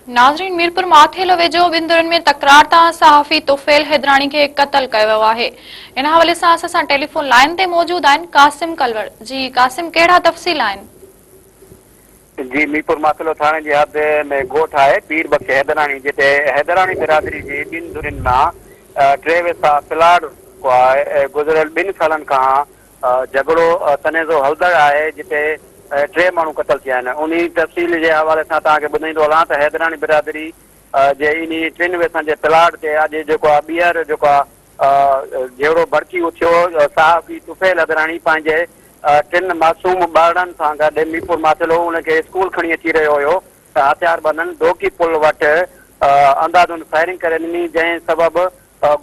ناظرين ميرپور ماٿيلو ويجهو ٻن ڌرين ۾ تڪرار تان صحافي طفيل حيدراڻي کي قتل ڪيو ويو آهي ان حوالي سان اسان سان ٽيليفون لائين تي موجود آهن قاسم ڪلوڙ جي قاسم ڪهڙا تفصيل آهن. جي ميرپور ماٿيلو ٿاڻي جي حد ۾ ڳوٺ آهي پير بخش حيدراڻي جتي حيدراڻي برادري جي ٻن ڌرين مان ٽي ويسا پلاڙ آهي گذريل ٻن سالن کان جهڳڙو تنيزو هلندڙ آهي جتي ٽي ماڻهو قتل ٿيا آهن انهي تفصيل جي حوالي سان توهان کي ٻڌائيندو هلان ته حيدراڻي برادري جي انهي ٽن ويسن جي پلاٽ تي اڄ جيڪو آهي ٻيهر جيڪو آهي جهيڙو ڀڙڪي اٿيو صحافي طفيل حيدراڻي پنهنجي ٽن معصوم ٻارڙن سان گڏ ميرپور ماٿيلو ان کي اسڪول کڻي اچي رهيو هيو ته هٿياربندن ڊوڪي پل وٽ انڌاڌنڌ فائرنگ ڪري ڏني جنهن سبب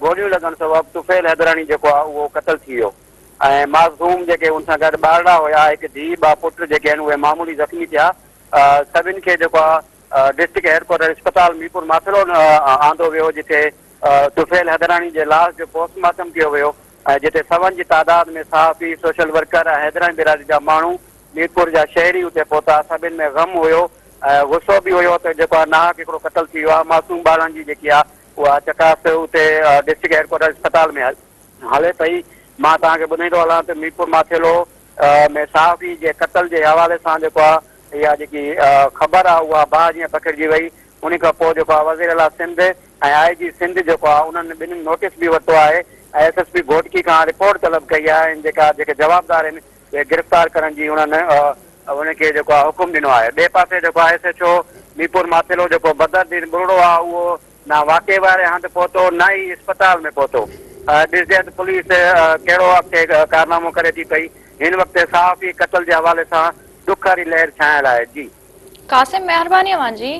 گوليون لڳڻ سبب طفيل حيدراڻي جيڪو آهي اهو قتل ٿي ويو ۽ معصوم جيڪي ان سان گڏ ٻارڙا هيا هڪ ڌيء ٻه پٽ جيڪي آهن اهي معمولي زخمي ٿيا سڀن کي جيڪو آهي ڊسٽرڪٽ هيڊ ڪوارٽر اسپتال ميرپور ماٿيلو آندو ويو جتي طفيل حيدراڻي جي لاش جو پوسٽ مارٽم ڪيو ويو ۽ جتي سون جي تعداد ۾ صحافي سوشل ورڪر ۽ حيدراڻي برادري جا ماڻهو ميرپور جا شهري اتي پهتا سڀن ۾ غم هيو ۽ غصو به هيو ته جيڪو آهي ناحق هڪڙو قتل ٿي ويو آهي معصوم ٻارڙن جي جيڪي آهي اها چڪاس اتي ڊسٽرڪٽ هيڊ ڪوارٽر اسپتال ۾ هلي پئي. مان توهان کي ٻڌائيندو هلان ته ميرپور ماٿيلو ۾ صحافي جي قتل جي حوالي سان جيڪو آهي اها جيڪي خبر آهي اها باهه جيئن پکڙجي وئي انهي کان پوء جيڪو آهي وزير اعليٰ سنڌ ۽ آء جي سنڌ جيڪو آهي انهن ٻنهين نوٽيس به ورتو آهي ۽ ايس ايس پي گهوٽڪي کان رپورٽ طلب ڪئي آهي ۽ جيڪا جيڪي جوابدار آهن اهي گرفتار ڪرڻ جي انهن انهن کي جيڪو آهي حڪم ڏنو آهي ٻئي پاسي جيڪو آهي S H O Mirpur Mathelo جيڪو بدر الدين ٻرڙو آهي اهو نه واقعي واري هنڌ پهتو نه ئي اسپتال ۾ پهتو. ڏسجي ته پوليس ڪهڙو اڳتي ڪارنامو ڪري ٿي پئي. هن وقت صحافي قتل جي حوالي سان ڏک واري لهر ڇانيل آهي. جي. قاسم مهرباني اوهان جي.